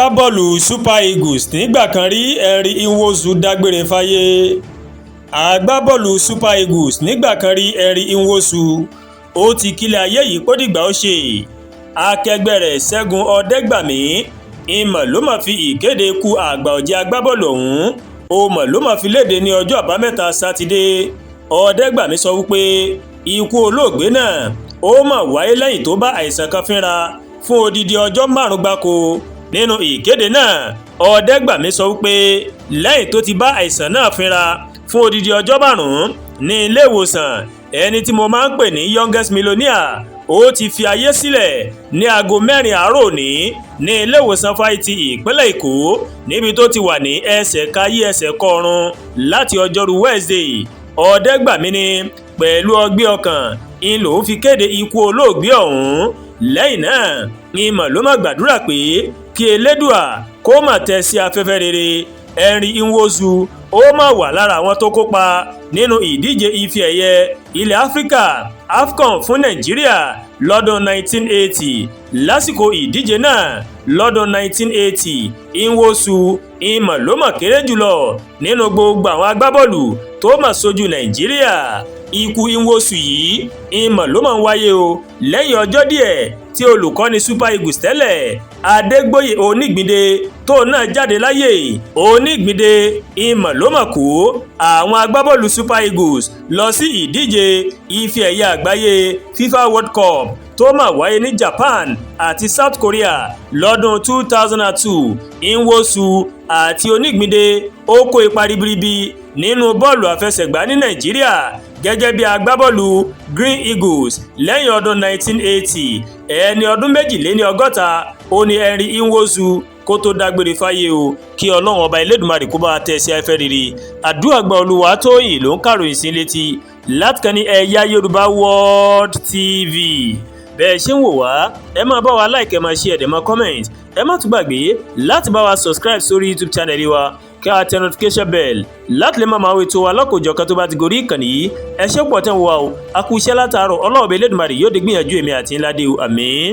Agbábọ́ọ̀lù Super Eagles nígbà kan rí, Henry Nwosu, dágbére fáyé. Agbábọ́ọ̀lù Super Eagles nígbà kan rí, Henry Nwosu, ó ti kílẹ̀ ayé yìí kó dìgbà ó ṣe. Akẹgbẹ́ rẹ̀ Ṣẹ́gun Ọ̀dẹ́gbàmí ìmọ̀ ló máa fi ìkéde ikú àgbà ọ̀jẹ̀ agbábọ́ọ̀lù ọ̀hún, ó mọ̀ ló máa fi léde ní ọjọ́ Àbámẹ́ta Sátidé. Ọ̀dẹ́gbàmí sọ wípé ikú olóògbé náà ó mà wáyé lẹ́yìn tó bá àìsàn kan fínra fún odidi ọjọ́ 5 gbáko. Nínú ìkéde náà, Ọ̀dẹ́gbàmí sọ wípé lẹ́yìn tó ti bá àìsàn náà fínra fún odidi ọjọ́ 5 ní ilé ìwòsàn, ẹni tí mo máa ń pè ní youngest millionaire, ó ti fi ayé sílẹ̀ ní aago 4 àárọ̀ òní ní ilé ìwòsàn fáyítì ìpínlẹ̀ Èkó, níbi tó ti wà ní ẹsẹ̀ káyé ẹsẹ̀ kọrun láti ọjọ́rú Wednesday. Ọ̀dẹ́gbàmí ni pẹ̀lú ọgbẹ́ ọkàn ń lòún fi kéde ikú olóògbé ọ̀hún. Lẹ́yìn náà ìmọ̀ ló má gbàdúrà pé kí Elédùà kó má tẹ́ sí afẹ́fẹ́ rere. Henry Nwosu ó mà wà lára àwọn tó kópa nínú ìdíje ife ẹ̀yẹ ilẹ̀ Áfíríkà, AFCON, fún Nàìjíríà lọ́dún 1980. Lásìkò ìdíje náà lọ́dún 1980, Nwosu ìmọ̀ ló mọ̀ kéré jùlọ nínú gbogbo àwọn agbábọ́ọ̀lù tó mà ṣojú Nàìjíríà. Ikú Nwosu yìí ìmọ̀ ló máa ń wáyé o lẹ́yìn ọjọ́ díẹ̀ tí olùkọ́ni Super Eagles tẹ́lẹ̀, Adégbóyè Onígbìndé, tó náà jáde láyé. Onígbìndé ìmọ̀ ló mọ̀ kó àwọn agbábọ́ọ̀lù Super Eagles lọ sí ìdíje ife ẹ̀yẹ àgbáyé, FIFA World Cup, tó mà wáyé ní Japan àti South Korea lọ́dún 2002. Nwosu àti Onígbìndé ó kó ipa ribiribi nínú bọ́ọ̀lù àfẹsẹ̀gbá ní Nàìjíríà gẹ́gẹ́ bí agbábọ́ọ̀lù Green Eagles lẹ́yìn ọdún 1980. Ẹni ọdún 62 ó ní Henry Nwosu kó tó dágbére fáyé o. Kí Ọlọ́run Ọba Elédùmarè kó bá tẹ̀ sí afẹ́ rere. Àdúrà gba. Olúwatóyìn ló ń kàròyìn sí létí látìkànnì Ẹ̀yà Yorùbá World TV. Bẹ́ẹ̀ ṣe ń wò wá, ẹ máa bá wa like, ẹ máa share, ẹ máa comment. Ẹ má tún gbàgbé láti bá wa subscribe sórí YouTube channel wa, kí a tẹ notification bell láti lè máa máa wo ètò wa lọ́kòjọ̀kan tó bá ti gorí ìkànnì yìí. Ẹ ṣé pọ̀ tẹ́ ń wá o. A kú iṣẹ́ látàárọ̀. Ọlọ́run Elédùmarè yóò dé gbìyànjú èmi àti ńlá dé o. Àmín.